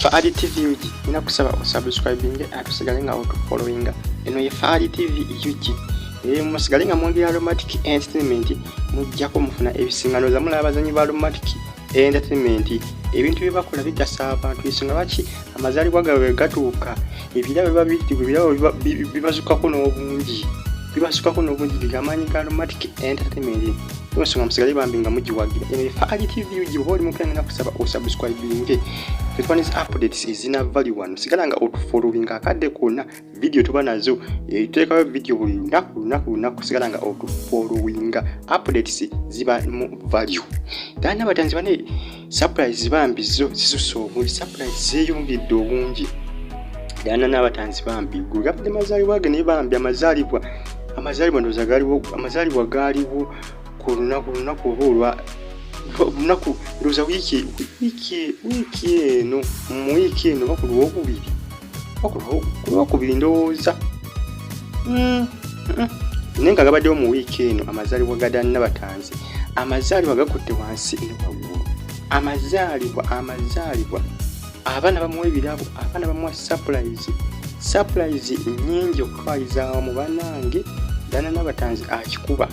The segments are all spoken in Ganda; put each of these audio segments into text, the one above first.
Faali TV UG nina kusaba osubscribinge ate osigale nga otufollowinga. Eno ye Faali TV UG. Musigale nga mwongera Aromatic Entertainment, mujjako mufuna ebisingano za mulaba abazanyi ba Aromatic Entertainment. Ebintu bye bakola bigasa abantu, ensonga lwaki amazaalibwa gaabwe gatuuka ebirabo biba biyitibwa ebirabo bibasukako n'obungi, bibasukako n'obungi. Biga amaanyi ga Aromatic Entertainment, ensonga musigale bambi nga mugiwagira. Eno ye Faali TV UG. Oba oli mupya, ngenda kusaba osubscribinge tetwaniza updates ezina value wano. Sigala nga otufollowinga akadde konna, video tuba nazo, tuteekayo video buli lunaku lunaku lunaku. Sigala nga otufollowinga, updates ziba mu value. Ddala n'abatanzi bane surprise bambi zo zisusse obungi, surprise zeeyongedde obungi. Ddala n'abatanzi bambi gwe gabadde mazaalibwa ge, naye bambi amazaalibwa ndowooza gaaliwo, amazaalibwa gaaliwo ku lunaku oba olwa lunaku, ndowooza wiiki eno, mu wiiki eno oba ku Lwokubiri, oba ku Lwokubiri ndowooza. Naye nga gabaddewo mu wiiki eno amazaalibwa ga Dani Nabatanzi. Amazaalibwa gakutte wansi ne waggulu, amazaalibwa abaana bamuwa ebirabo, abaana bamuwa surprise, surprise nnyingi okutwaliza awamu. Bannange, Dana Nabatanzi akikuba,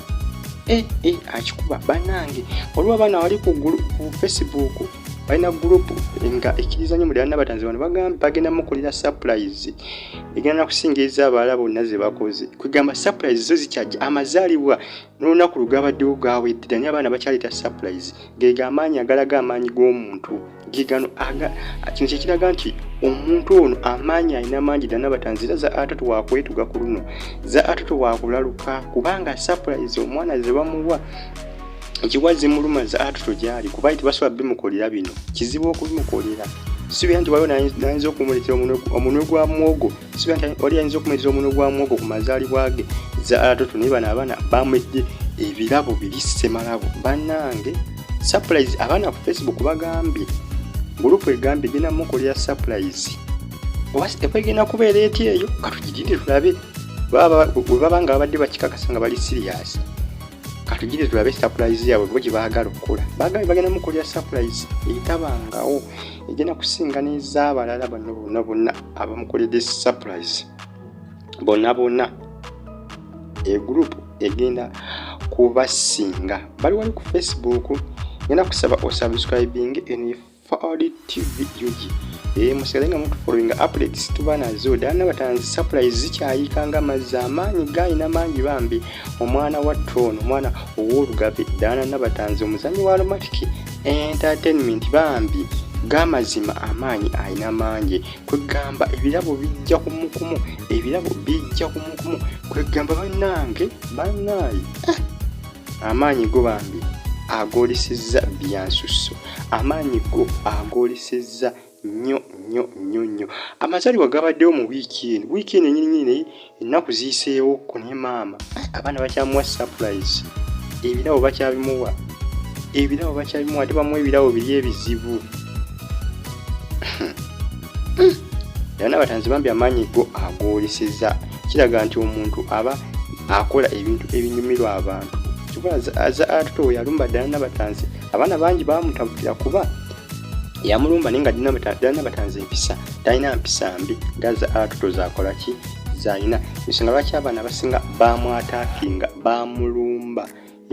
akikuba bannange. Waliwo abaana wali ku Facebook balina group nga ekkiriza nnyo mu Dana Nabatanzi. Bano bagamba bagenda mukolera surprise egenda nakusinga ez'abalala bonna ze bakoze. Kwegamba surprise zo zikyajja, amazaalibwa n'olunaku lugabaddewo gawedde, naye abaana bakyaleeta surprise. Gega amaanyi agalaga amaanyi g'omuntu gegano. Kino kyekiraga nti omuntu ono amaanyi alina mangi. Ddala Nabatanzi era za atoto wakwetuga ku luno, za atoto wakulaluka, kubanga surprise omwana ze bamuwa ekiwa zimuluma. Za atoto gyali kuba tebasobola bimukolera bino, kizibu okubimukolera. Sibira nti waliwo nayinza okumuleetera omunwe gwa muwogo, sibira nti wali ayinza okumuleetera omunwe gwa muwogo ku mazaalibwa ge za atoto. Naye bano abaana bamwedde ebirabo biri ssemalabo. Bannange, surprise abaana ku Facebook bagambye, group egambye egenda mukolera surprise, oba egenda kubeera eti eyo katugirinde tulabe. Bwe baba nga babadde bakikakasa nga bali serious, katugire tulabe surprise yaabwe bo gye baagala okukola. Bagambye bagenda mukolera surprise etabangawo, egenda kusinga n'ez'abalala bano bonna bonna abamukoledde surprise bonna bonna. Egroup egenda kubasinga. Bali wali ku Facebook, ngenda kusaba osubscribing. Eno Faali TV UG. Musigale nga mutufollowinga, updates tuba nazo. Ddala Nabatanzi surprise zikyayiika nga mazzi, amaanyi gayina mangi bambi. Omwana wa Tron, omwana ow'olugave, ddala Nabatanzi omuzanyi wa Aromatic Entertainment, bambi g'amazima amaanyi ayina mangi. Kwegamba ebirabo bijja kumukumu, ebirabo bijja kumukumu. Kwegamba bannange, bannaayi, amaanyi go bambi agoolesezza byansusso, amaanyi go agoolesezza nnyo nnyo nnyo nnyo. Amazaalibwa gabaddewo mu wiiki eno, wiiki eno ennyininyini, naye ennaku ziyiseewokko, naye maama abaana bakyamuwa surprise, ebirabo bakyabimuwa, ebirabo bakyabimuwa, ate bamuwa ebirabo biri ebizibu. Era n'abatanzi bambi amaanyi go agooleseza, kiraga nti omuntu aba akola ebintu ebinyumirwa abantu. Kibula za atoto we yalumba ddala Nabatanzi, abaana bangi bamutabukira kuba yamulumba, naye nga ddala Nabatanzi empisa talina mpisa mbi nga za atoto zakola ki zalina. Ensonga lwaki abaana abasinga bamwataakinga, bamulumba,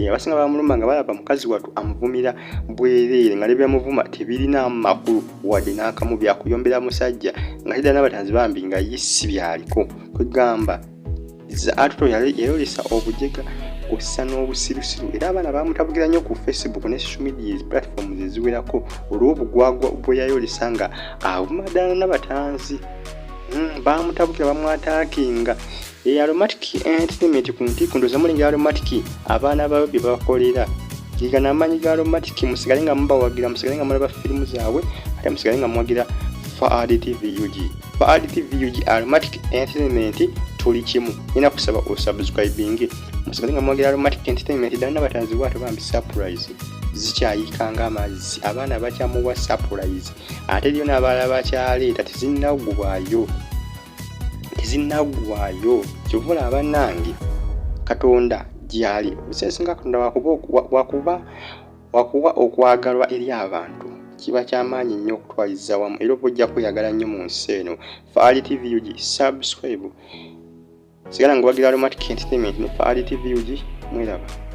abasinga bamulumba nga balaba mukazi wattu amuvumira bwereere, nga nebyamuvuma tebirina makulu wadde n'akamu, byakuyombera musajja, nga ddala Nabatanzi bambi nga ye si byaliko. Kwegamba atoto yayolesa obujega kw'ossa n'obusirusiru, era abaana bamutabukira nnyo ku Facebook ne social media platforms eziwerako olw'obugwagwa bwe yayolesa nga avuma ddala Nabatanzi. Bamutabukira, bamwataakinga. Aromatic Entertainment ku ntiiko, ndowooza mulengera Aromatic abaana babe bye babakolera. Gigano amaanyi ga Aromatic. Musigale nga mubawagira, musigale nga mulaba firimu zaabwe, ate musigale nga muwagira Faad TV UG, Faad TV UG, Aromatic Entertainment, tuli kimu. Nina kusaba osubscribing, musigale nga muwagira Aromatic Entertainment. Ddala Nabatanzi bwatyo bambi surprise zikyayika nga amazzi, abaana bakyamuwa surprise, ate eriyo n'abalala bakyaleeta, tezinnaggwayo, tezinnaggwayo. Kyova olaba bannange, Katonda gyali ebiseera ebisinga. Katonda wakuba wakuwa okwagalwa eri abantu. Kiba kyamaanyi nnyo okutwaliza wamu, era oba ojja kweyagala nnyo mu nsi eno. Faali TV UG, subscribe, sigala nga wagira Aromatic Entertainment ne Faali TV UG. Mweraba.